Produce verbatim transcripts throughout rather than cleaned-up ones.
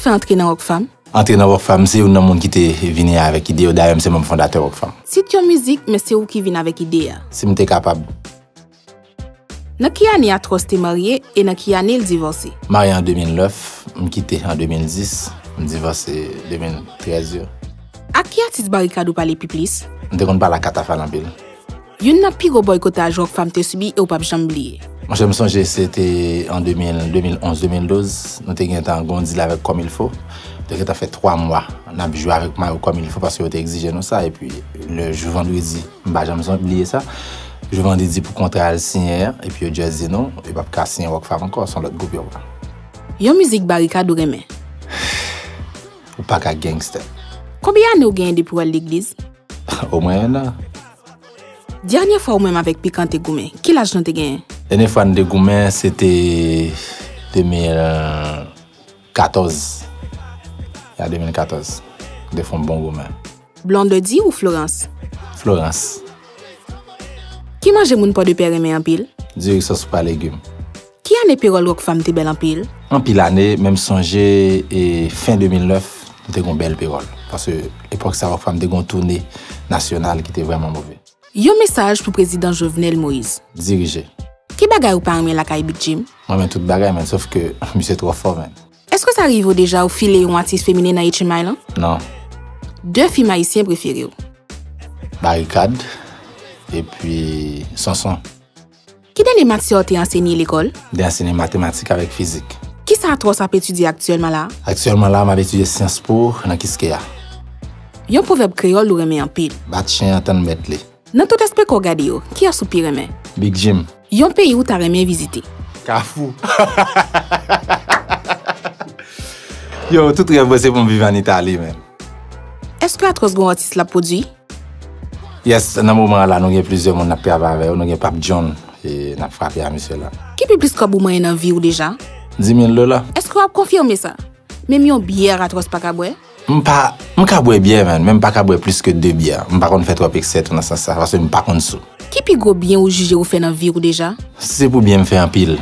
Fè antre nan Rockfam? Antre nan Rockfam, se youn nan moun ki te vini avèk ide yo. Dayè, m se manm fondatè Rockfam. Tit yon mizik, men se ou ki vin avèk ide a. Si m te kapab. Nan ki ane Atros te marye e nan ki ane l divòse? Marye an de mil nèf, m kite an de mil dis, m divòse de mil trèz yo. Ak ki atis Barikad ou pale pi plis? M te konn pale ak Katafal anpil. Youn nan pi gwo bòykotaj Rockfam te sibi e ou p ap janm bliye. Monchè, m sonje se te an de mil, de mil onz, de mil douz, nou te gentan gon dil avèk Comme Il Faut. Nou te gentan fè twa mwa n ap jwe avèk mayo Comme Il Faut paske yo te egzije nou sa. Epi, lè jou vandredi, m pa janm son bliye sa. Jou vandredi pou kontra al siyen an, epi yo just di nou, yo p ap ka siyen Rockfam ankò, se yon lòt gwoup yo pran. Yon mizik Barikad ou renmen? Ou pa ka gangsta. Konbyen ane ou genyen depi w al legliz? Omwen en an. Dènye fwa ou menm avèk Pikan te goumen, ki laj nou te genyen? Dènye fwa n te goumen, se te de mil katòz. Ya, de mil katòz. Nou te fè yon bon goumen. Blondedy ou Florence? Florence. Ki manje moun Pòdepè renmen anpil? Diri, sòs pa legim. Ki ane pewòl Rockfam te bèl anpil? Anpil ane, men m sonje e fen de mil nèf, nou te gon bèl pewòl. Paske epòk sa Rockfam te gon toune nasyonal ki te vrèman move. Yon mesaj pou Prezidan Jovenel Moïse. Dirije. Ki bagay ou pa renmen lakay Big Jim? M renmen tout bagay, men, sòf ke misye twò fò, men. Èske sa rive w deja ou file yon atis feminen nan H M I lan? Non. De fim ayisyen prefere w? Barikad, epi Sonson. Ki dènye matyè w te ansenye lekòl? M te ansenye matematik avèk fizik. Kisa Atwòs ap etidye aktyèlman la a? Aktyèlman la a, m ap etidye Sciences Po nan Kiskeya. Yon pwovèb kreyòl ou renmen anpil? Bat chen an tann mèt li. Nan tout espè ke w gade yo, kiyès ou pi renmen? Big Jim. Yon peyi ou ta renmen vizite? Kafou. Yo, tout rèv mwen se pou m viv ann Itali, men. Èske Atwòs gen yon atis l ap pwodui? Yes, nan moman an la, nou gen plizyè moun n ap travay avè yo. Nou gen Pap John, e n ap frape a misye la. Ki pi plis kòb ou manyen nan vi w deja? Di mil dola. Èske w ap konfime sa? Menm yon byè Atwòs pa ka bwè? M pa, m ka bwè byè, man, men m pa ka bwè plis ke de byè. M pa konn fè twòp eksè tou nan sans sa, paske m pa konn sou. Ki pi gwo byen ou jije ou fè nan vi w deja? Si se pou byen m fè anpil.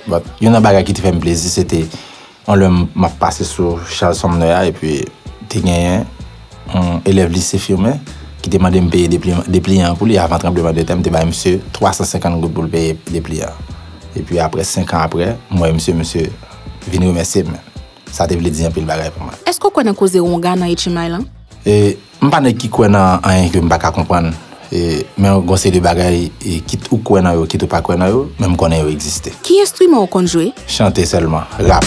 But, youn nan bagay ki te fè m plezi, se te yon lè m, m ap pase sou Charles Sumner a, epi te genyen yon elèv lise Firmin ki te mande m peye depli-, depliyan an pou li avan tranblemanntè, m te bay misye twa san senkant goud pou l peye depliyan an. Epi apre, senk an apre, m wè misye, misye vin remèsye m. Sa te vle di anpil bagay pou mwen. Èske w kwè nan koze wonga nan H M I lan? E, m pa nèg ki kwè nan anyen ke m pa ka konprann. E, men gon seri de bagay, e, kit ou kwè nan yo, kit ou pa kwè nan yo, men m konnen yo egziste. Ki enstriman w konn jwe? Chante sèlman, rap.